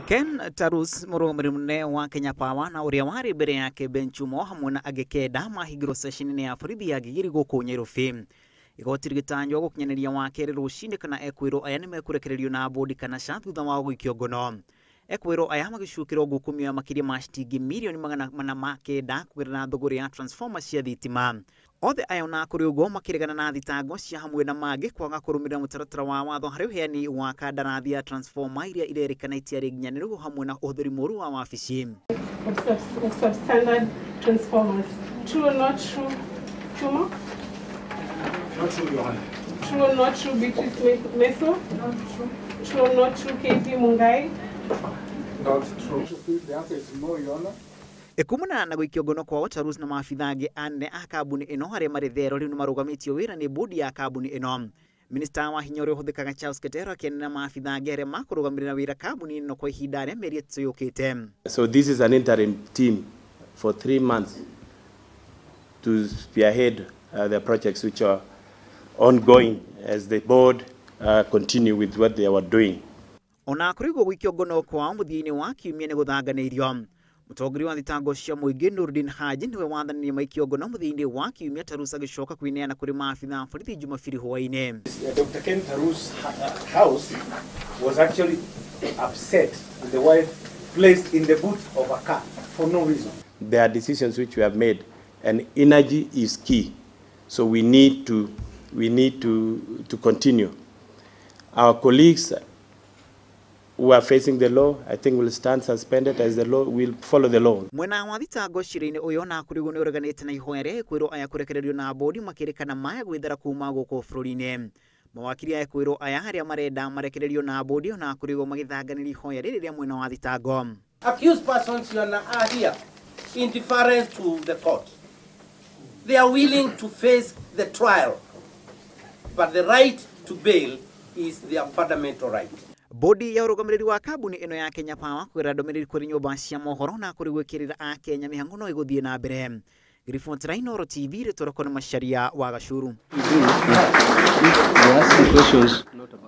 Ken Tarus mũrũgamĩrĩri mũnene wa Kenya Power na ũrĩa warĩ mbere yake Ben Chumo hamwe na angĩ kenda mahingĩrwo ceceni-inĩ ya borithi ya Gigiri gũkũ Nyairobi. Igoti rĩgĩtanywo gũkinyanĩria wakerĩ rũcinĩ kana ekwĩrwo aya nĩmekũrekererio na bodi kana ca thutha wa gũikio ngono. Ekwĩrwo aya magĩcukĩrwo ngukumio ya makĩria ma ciringi mirioni 409 kũgerera thũgũrĩ ya transformer cia thitima. Othe aya ona kũrĩ ũguo makĩregana na thitango cia hamwe na mangĩ kwaga kũrũmĩrĩra mũtaratara wa watho harĩ ũheani wa kandarathi ya transformer iria irerĩkana itiarĩ nginyanĩru hamwe na ũhũthĩri mũũru wa wabici. Of substandard transformers. True or not true, Chuma? Not true, Your Honor. True or not true, Beatrice Meso? Not true. True or not true, KP Mungai? Not true. The answer is no, Your Honor. Kumana na gũikio ngono kwao Tarus na maabitha angĩ anene a kambuni ĩno arĩa marĩ thero rĩu nĩmarũgamĩtio wĩra nĩ bodi ya kambuni ĩno. Minista wa hinya ũrĩa ũhũthĩkaga Charles Ketero akĩanĩra maabitha angĩ arĩa makũrũgamĩrĩra wĩra kambuni ĩno kwa ihinda rĩa mĩeri 3 yũkĩte. So this is an interim team for 3 months to spearhead the projects which are ongoing as the board continue with what they were doing. Ona kũrĩ ũguo gũikio ngono kwao mũthia-inĩ wa kiumia nĩ gũthanganĩirio. Mũtongoria wa thitango cia mũingĩ Nurdin Haji nĩwe wathanire maikio ngono mũthia-inĩ wa kiumia Tarus agĩcoka kwĩneana kũrĩ maabitha a borithi Jumapili hwaĩ-inĩ. Dr. Ken Tarus' house was actually upset and the wife placed in the boot of a car for no reason. There are decisions which we have made, and energy is key. So we need to continue. Our colleagues who are facing the law, I think, will stand suspended as the law will follow the law. Mwena wa thitango cira-inĩ ũyũ na kũrĩ ũguo nĩ ũreganĩte na ihoya rĩa ekwĩrwo aya kũrekererio na bodi makĩrĩkana maya gwĩthara kuma gũkũ bũrũri-inĩ. Mawakiri a ekwĩrwo aya arĩa marenda marekererio na bodi ona kũrĩ ũguo magĩthanganĩria ihoya rĩrĩ rĩa mwena wa thitango. Accused persons are here in deference to the court. They are willing to face the trial, but the right to bail is their fundamental right. Bodi ya ũrũgamĩrĩri wa kambuni ĩno ya Kenya Power kũgerera ndũmĩrĩri kũrĩ nyũmba cia mohoro na kũrĩ gwĩkĩrĩra Akenya mĩhang'o no ĩgũthiĩ na mbere. Riboti ra Inooro TV rĩtwarwo nĩ Macharia wa Gacuru. They are asking questions not about